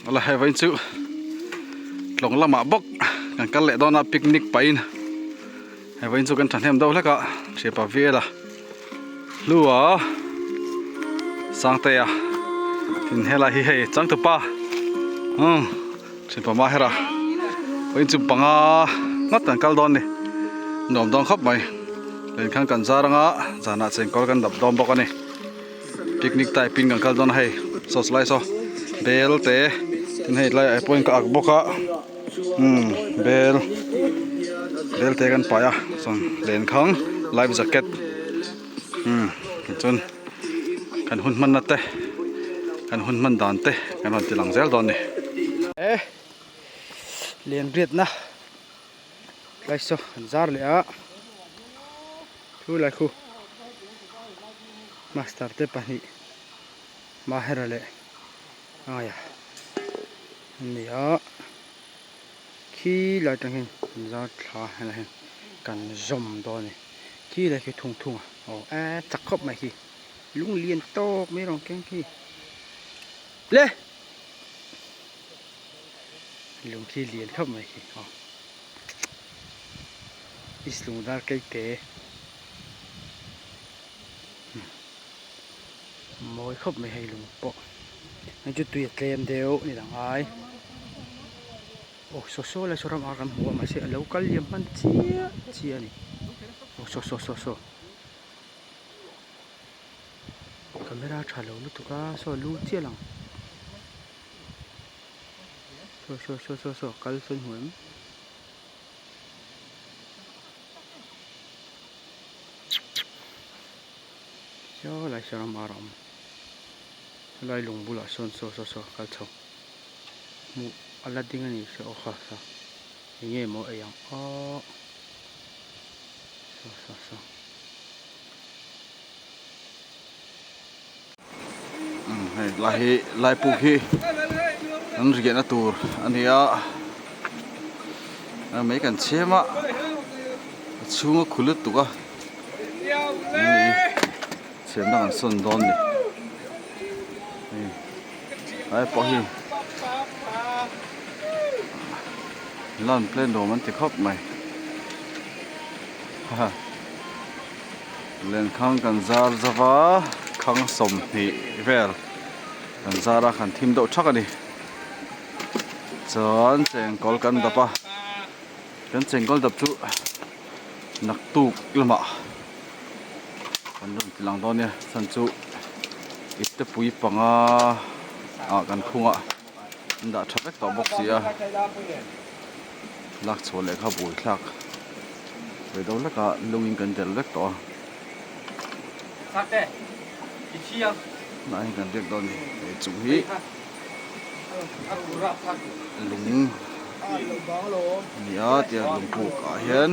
Awle hei vawiin chu tlawng lamah bawk kan kal leh dawn a picnic pahin hei vawiin chu kan thahnem deuh hlek a thianpa Vela hlua Sangtea tin helai hi hei changtupa umm thianpa Mahera vawiin chu panga ngawt kan kal dawn a ni nuam dawn khawp mai lenkhang kan zar anga zanah chengkawl kan dap dawn bawk a ni. Picnic type in kan kal dawn a hei saw lai saw bel te tin hei tlaiah he pawhin ka ak bawk a umm bel bel te kan pai a chuan lenkhang life jacket umm tichuan kan hun hmanna te kan hun hman dan te kan rawn ti lang zel dawn a ni. E len riatna tlai saw an zar leh a thu lai khu. Master te pahnih Mahera leh Aya an ni a, khi lai atang hian kan zar thla helai hian kan zawm dawn a ni, khi lai khi thung thung a aw e chak khawp mai khi lung lian tawk mai rawng keng khi le lung khi lian khawp mai khi aw is lung dar keite. Mawi khawp mai hei lung pawh hei chu tui a tlem deuh ni dang ai aw saw saw lai saw ram ar kan hmu a mahse a lo kal liam hman chiah chiah a ni aw saw saw saw saw camera tha lo lutuk a saw a lu chiah lang saw saw saw saw saw kal sawn hmu em. Saw lai saw ram ar a awm helai lung bulah sawn saw saw saw kal chho hmuh a la ding a ni saw aw kha saw eng nge maw ei ang aww saw saw saw. Hei lai hi lai puk hi an riahna tur a ni a mei kan chhem a a chhung a khu lutuk a chhemna kan sawn dawn a ni hei lai pawh hi lan plan nuam an ti khawp mai haha. Lenkhang kan zar zova khang 20 vel kan zar a kan thim deuh thak a ni chuan chengkawl kan dap a kan chengkawl dap chu naktuk lamah kan rawn ti lang dawn nia chhan chu ipte pui panga ah kan khung a an dah tha vek tawh bawk si a lak chhuah leh kha buaithlak. Ve deuh hlek a lungin kan delh vek tawh a tunah hian kan riak dawn a ni hei chung hi lung a ni a tiang lung puk ah hian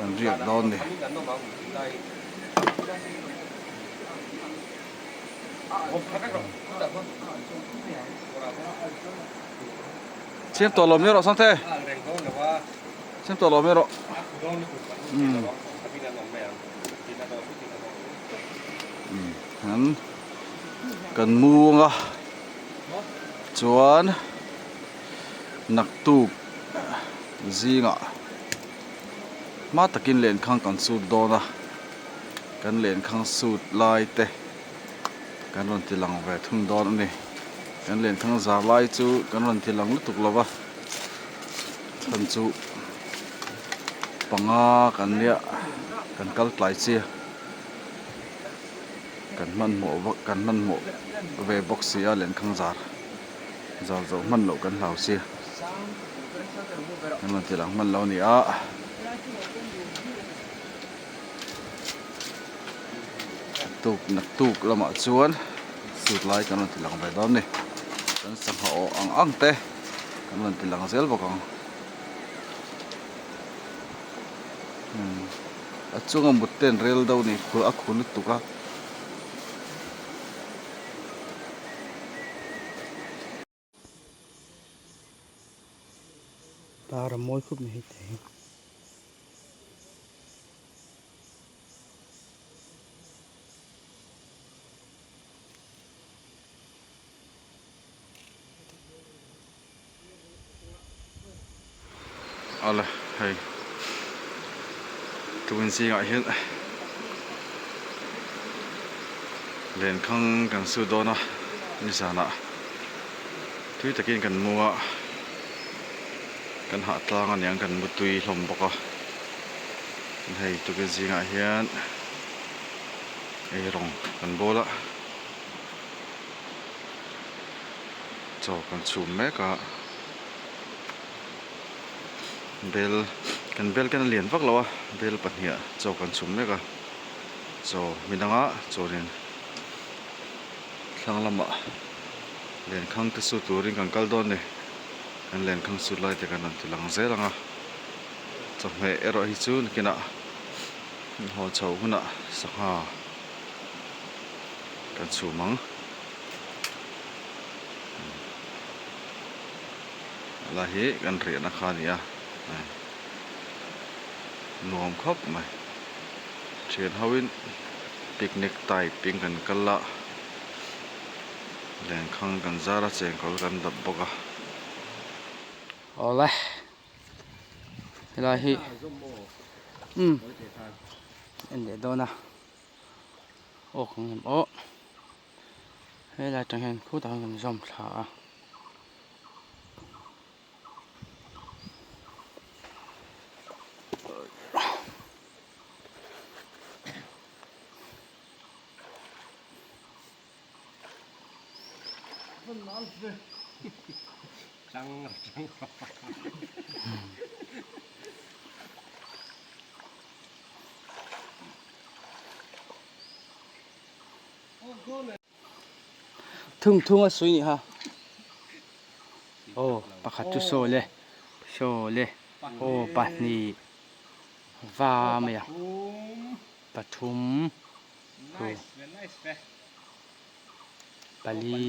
kan riak dawn a ni. Chhiam tawh lo mai rawh Sangte. Chhiam tawh lo mai rawh. Umm. Umm kan mu anga chuan naktuk zingah hma takin lenkhang kan sut dawn a kan lenkhang sut lai te. Kan rawn ti lang ve thung dawn a ni. Kan lenthang zar lai chu kan rawn ti lang lutuk lo va, chhan chu panga kan nia kan kal tlai chi a, kan hmanhmawh vak kan hmanhmawh ve bawk si a lenkhang zar zar zawh hman loh kan hlau si a, kan rawn ti lang hman lo a ni a. Tuk naktuk lamah chuan sut lai kan rawn ti lang ve dawn a ni kan sangha awh ang ang te kan rawn ti lang zel bawk ang umm a chunga mut te an rel deuh a ni a khu lutuk a. Tar a mawi khup mai hei te hi. Ala hei tukin zingah hian lenkhang kan su dawn a nizanah tui takin kan mu a kan hah tlang aniang kan mu tui hlawm bawk a hei tukin zingah hian eirawng kan bawl a chaw kan chhum mek a. Bel kan bel ken a lian vak lo a bel pahniha chaw kan chhum mek a chaw mi danga chaw nen thlang lamah lenkhang te su turin kan kal dawn a ni kan lenkhang su lai te kan rawn ti lang zel ang a chawhmeh erawh hi chu nakinah haw chho hunah sangha kan chhum ang. Helai hi kan riahna kha a ni a nuam khawp mai thian ho in picnic type in kan kal a lenkhang kan zar a chengkawl kan dap bawk a. Awle helai hi umm en leh dawn a aw ka ngem aw helai atang hian khutah hian kan zawm thla a. Thung thung a sawi nih kha aw pakhat chu saw le saw le aw pahnih va mai a pathum pali.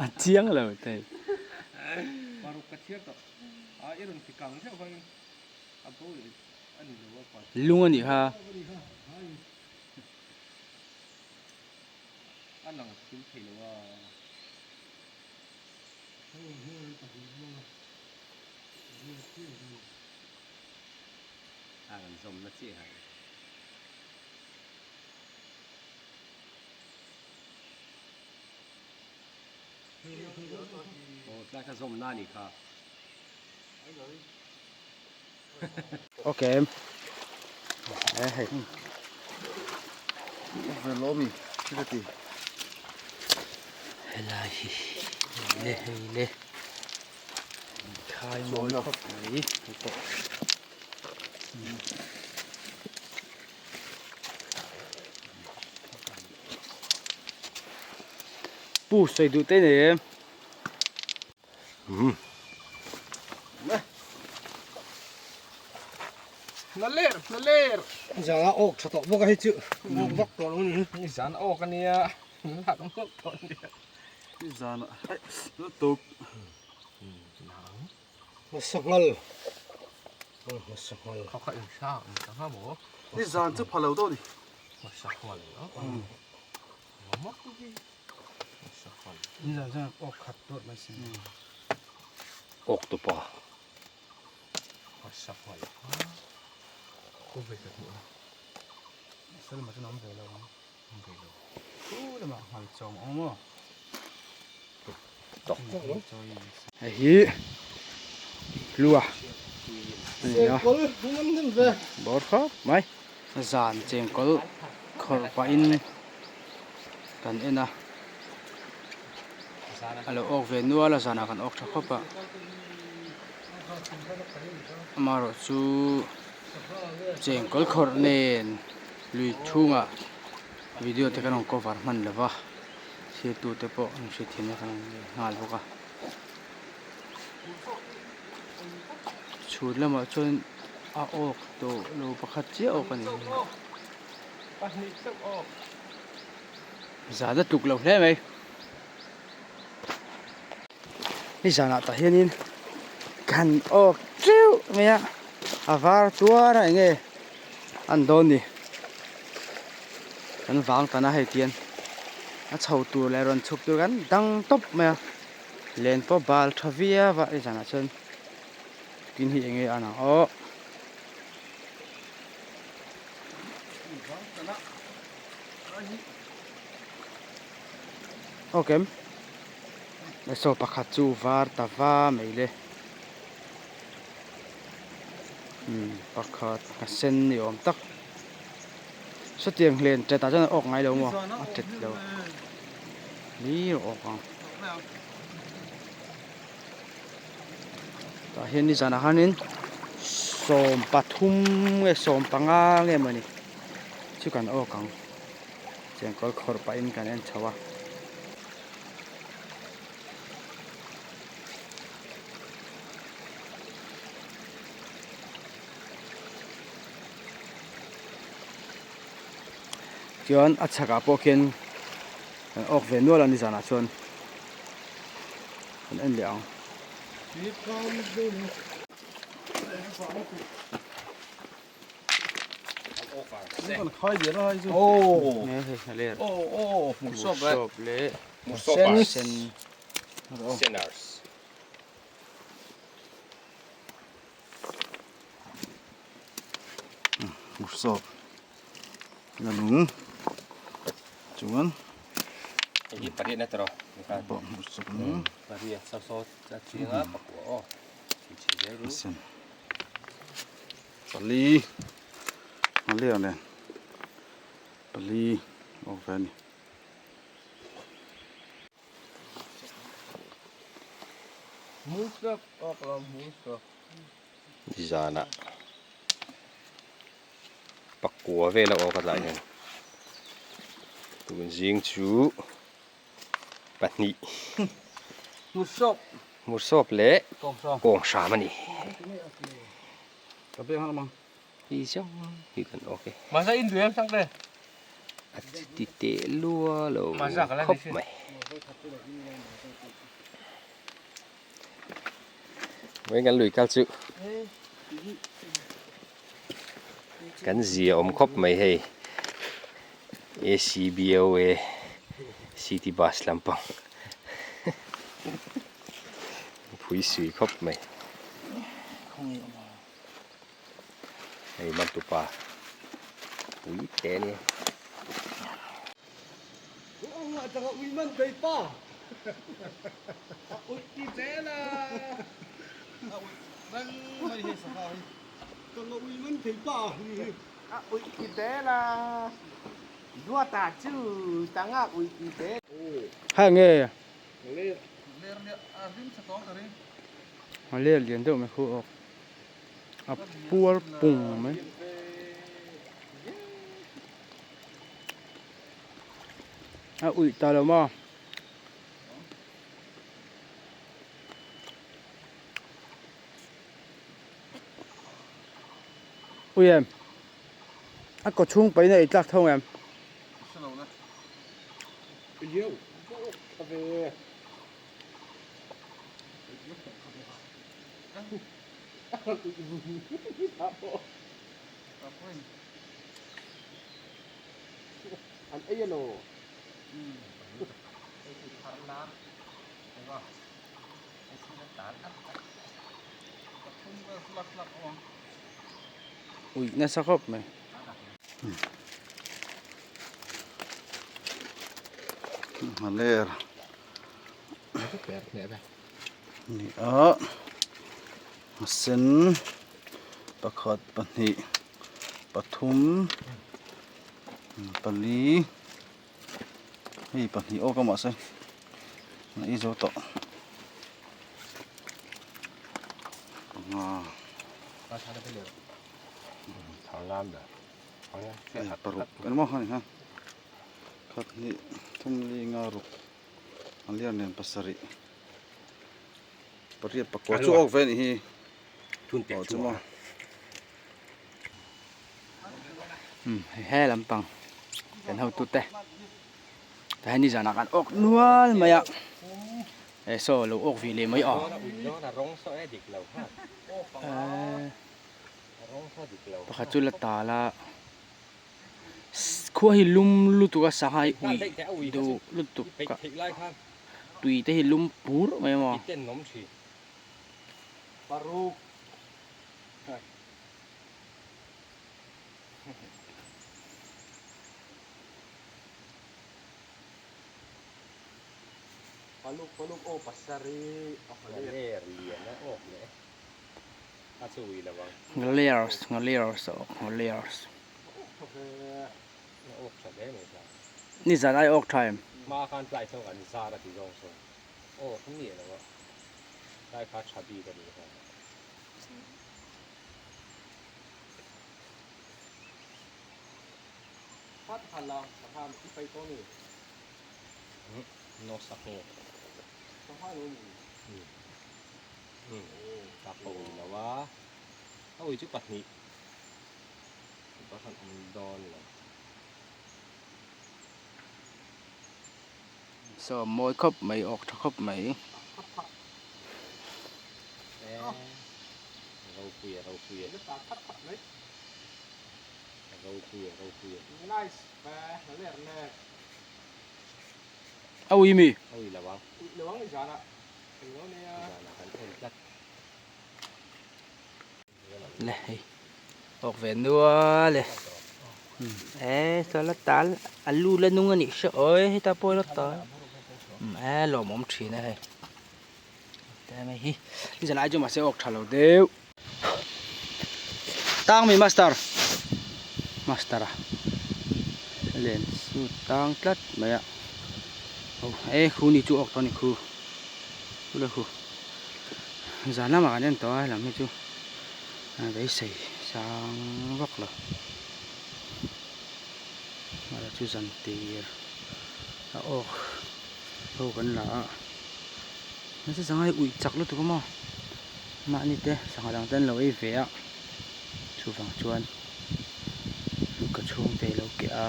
A chiang lo thei. Lung a nih kha. Ok hei helai hi hei le hei le khai mawi khawp mai hei pawh. Pu sawi duh te nei em? Na ler na ler zan a awk tha tawh bawk a hei chu awk vak tawh lo ni zan a awk ania lak vak tawh ania zan a lutuk Sanghal Sanghal kha kha eng sa ang sangha maw ni zan chu pha lo dawn ni Sanghal Ni zan chuan awk khat dawt mai si Awk tupa Sanghal kha ve ka hmuh a Salma chuan a awm ve lo ang awm ve lo Khu lamah nghal chawng a awm aw. Hei hi lua a ni a bawr khawp mai zan chengkawl khawrh pahin kan en a a lo awk ve nual a zanah kan awk tha khawp a amaherawh chu chengkawl khawrh nen lui chhungah video te kan rawn cover hman lo va. Thirtute pawh an hriatthiamna kan han nei nghal bawk a. Chhut lamah chuan a awk tawh lo pakhat chiah awk a ni. Zan a tluk lo hle mai. Ni zanah tah hianin kan awk teuh mai a, a var tuar a eng nge an dawn ni. Kan vang tan a hei tian a chho tur leh rawn chhuk tur kan dang tawp mai a, len pawh bal tha viau a ni zanah chuan tin hi eng nge a ang aw. Ok saw pakhat chu var ta va mai le umm pakhat a sen ni awm tak sawtiang hlen tet ah chuan a awk ngai lo maw a tet lo hlir a awk ang tah hian nizanah khanin sawm pathum nge sawm panga nge mawni chu kan awk ang. Chengkawl khawrh pahin kan en chho a. Chuan a chhakah pawh khian kan awk ve nual a nizanah chuan kan en leh ang. Hmuhsawp la lung chuan pawh hmuhsawp lung Pali a ler nen pali awk ve a ni. Zanah pakua vel a awk a tlai hian tun zing chu pahnih hmursawp leh kawng hram a ni. Hi zawng hi kan awk e. A ti teh lua lo khawp mai. Vawiin kan lui kal chu kan zia awm khawp mai hei ACBOA city bus lampang phui sui khawp mai hei mantupa pui te a nia. Hai nge a ler lian deuh mai khu awk a puar pung mai. A uih ta lo maw? Ui em? A kaw chhung pahin a ei tlak tho em? An ei elo. Uih nasa khawp mai. A ler ni a a sen pakhat pahnih pathum pali hei pahnih awk a mahse a ei zo tawh panga hei paruk engemaw a ni kha khat hnih thum li nga ruk. Nghaler nen pasarih pariat pakua chu awk ve a nih hi aw chu maw. Umm he lampang kan hotute tah hian nizanah kan awk nual mai a eh saw lo awk ve leh mai a eh pakhat chu la tal a khua hi lum lutuk a sangha hi ui duh lutuk a tui te hi lum pur mai a maw. Ngalears ngalears a awk ngalears nizan ai awk tha em. Saw mawi khawp mai awk tha khawp mai. A ui mi? Le hei awk ve nual e e saw la tal a lu la nung a nih hria awi heta pawh la tal e lawmawm thin a hei te mai hi nizan ai chu mahse awk tha lo deuh tang mi master master a len su tang tlat mai a e khu ni chu awk tawh a ni khu khu la khu. Zan lamah kan en tawh a helam hi chu beisei sang vak lo mahse chu zan tir a awk ho kan la a mahse sangha hi uih chak lutuk a maw mahni te sangha dang te an lo ei ve a chuvang chuan ka chhungte a lo keh a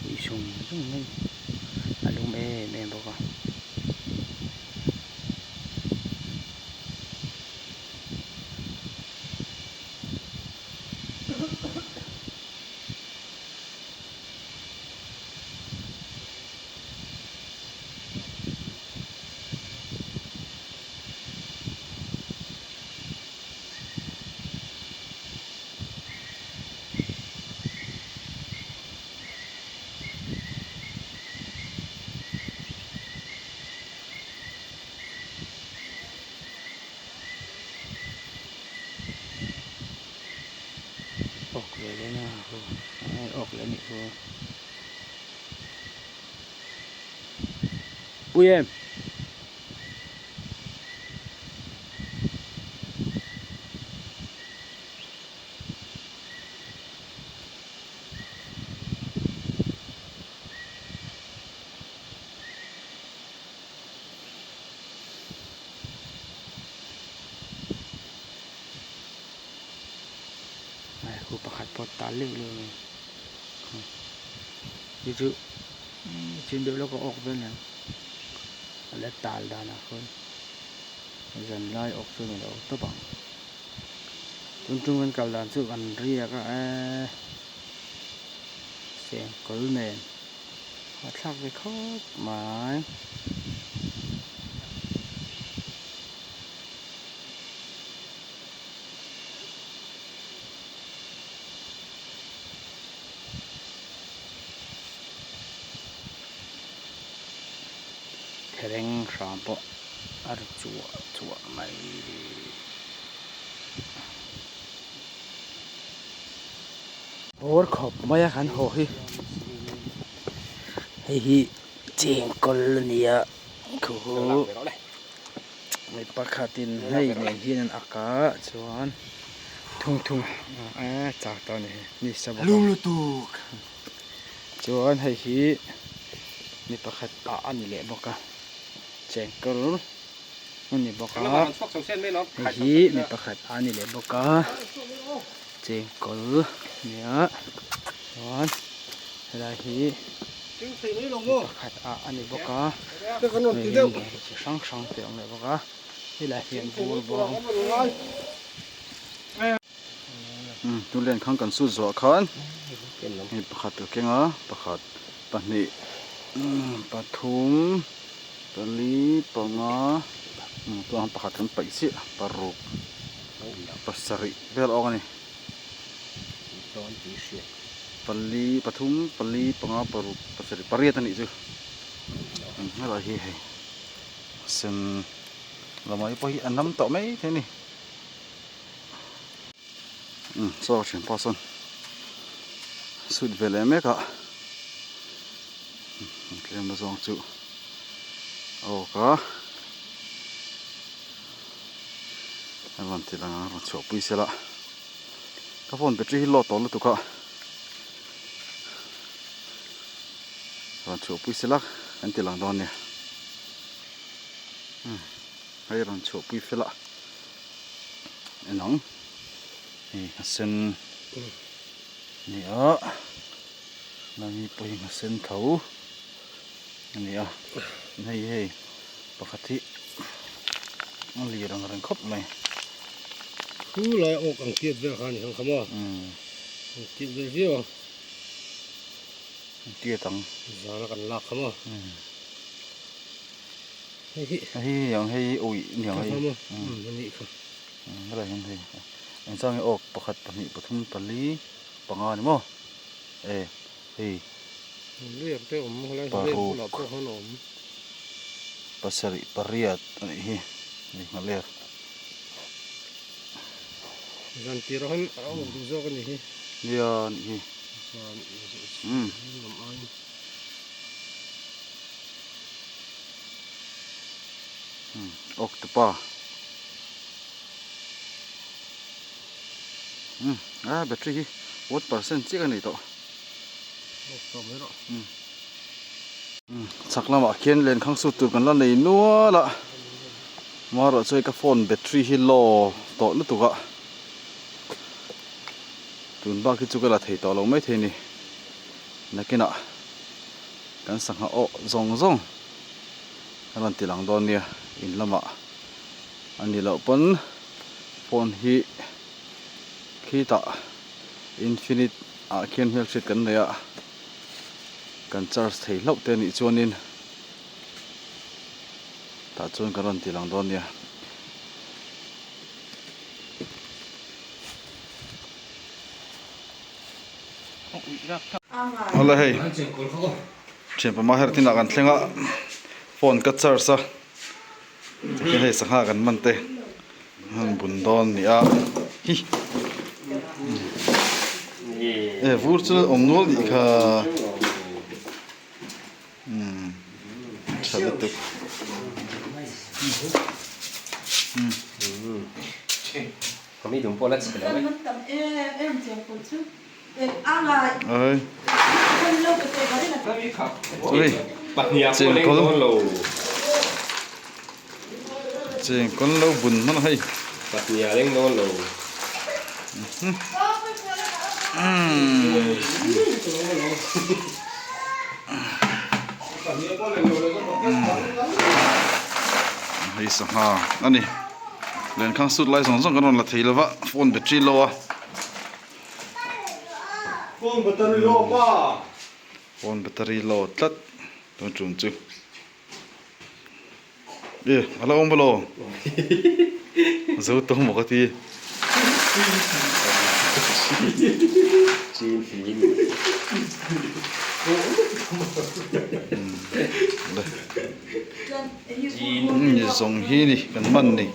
uih zung zung mai a lum em em bawk a. Awk ve leh na hu awk leh anih hu pui em. Khu pakhat pawh tal leuh leuh mai hi chu chin deuh lawk a awk vel nen a la tal danah khawn zan lai awk chu a ni lo tawp ang tun tum kan kal dan chu an riak a eee sengkawl nen. A thlak ve khawp mai. Thereng hram pawh a ri chuah chuah mai. Bawr khawp mai a kan haw hi hei hi chengkawl a ni a khu mi pakhatin hei nen hian an ak a chuan thung thung a chak tawh a ni hi ni sa bawk a chuan hei hi. Mi pakhat ah a ni leh bawk a chengkawl a ni bawk a hei hi mi pakhat ah a ni leh bawk a chengkawl a ni a chuan helai hi mi pakhat ah a ni bawk a hei hi bungraw chi hrang hrang te a awm leh bawk a helai hian bur bawng. Tun len khan kan sut zawh khan hei pakhat ka keng a pakhat pahnih pathum pali panga tunah hian pakhat kan paih chiah paruk pasarih vel awk a ni pali pathum pali panga paruk pasarih pariat a nih chu helai hi hei sen lamah hi pawh hi a nam tawh mai thei a ni. Umm saw thian pa sawn suit ve leh mek a tlem a zawng chu a awk a a rawn ti lang a rawn chhuah pui sela ka phone battery hi low tawh lutuk a rawn chhuah pui sela kan ti lang dawn nia umm hei rawn chhuah pui fel a. En ang hei a sen a ni a lami pawh hi a sen tho a ni a hei hei pakhat hi a lir ang reng khawp mai. Khu lai awk ang tiat vel kha a ni ang kha maw ang tiat vel viau ang. Ang tiat ang. Zana kan lak kha maw. Hei hi. Hei ang hei ui niang hei. Kha maw a nih kha. Helai hian hei eng chang nge awk pakhat pahnih pathum pali panga ni maw e hei Ler te awm helai hi ler bulah pawh khan a awm. Pasarih pariat a nih hi hei nghaler. Zan tirah khan a awk duh zawk a nih hi. Nia a nih hi. Zan lam aiin. Octopa umm a battery hi 1% chiah a ni tawh umm chhak lamah khian lenkhang sut tur kan la nei nual a amaherawh chu hei ka phone battery hi low tawh lutuk a tun bak hi chu ka la thei tawh lo maithei a ni nakinah. Kan sangha awh zawng zawng a rawn ti lang dawn nia in lamah a ni loh pawn phone hi khitah infinite ah khian hmelhriat kan nei a kan charge thei hlauh te anih chuanin tah chuan kan rawn ti lang dawn nia. Awle hei thianpa Maher tin ah kan thleng a phone ka charge a tikhian hei sangha kan man te an bun dawn a ni a hi e vur chu awm nual nih kha umm tha lutuk Chengkawl lo bun hman a hei. Hei sangha a ni. Lenkhang sut lai zawng zawng kan rawn la thei lova phone battery low a. Phone battery low pa. Phone battery low tlat tun tum chu. E a la awm lo. Zo tawng maw ka ti. Chin fim. Ni zawng hi ni kan man ni.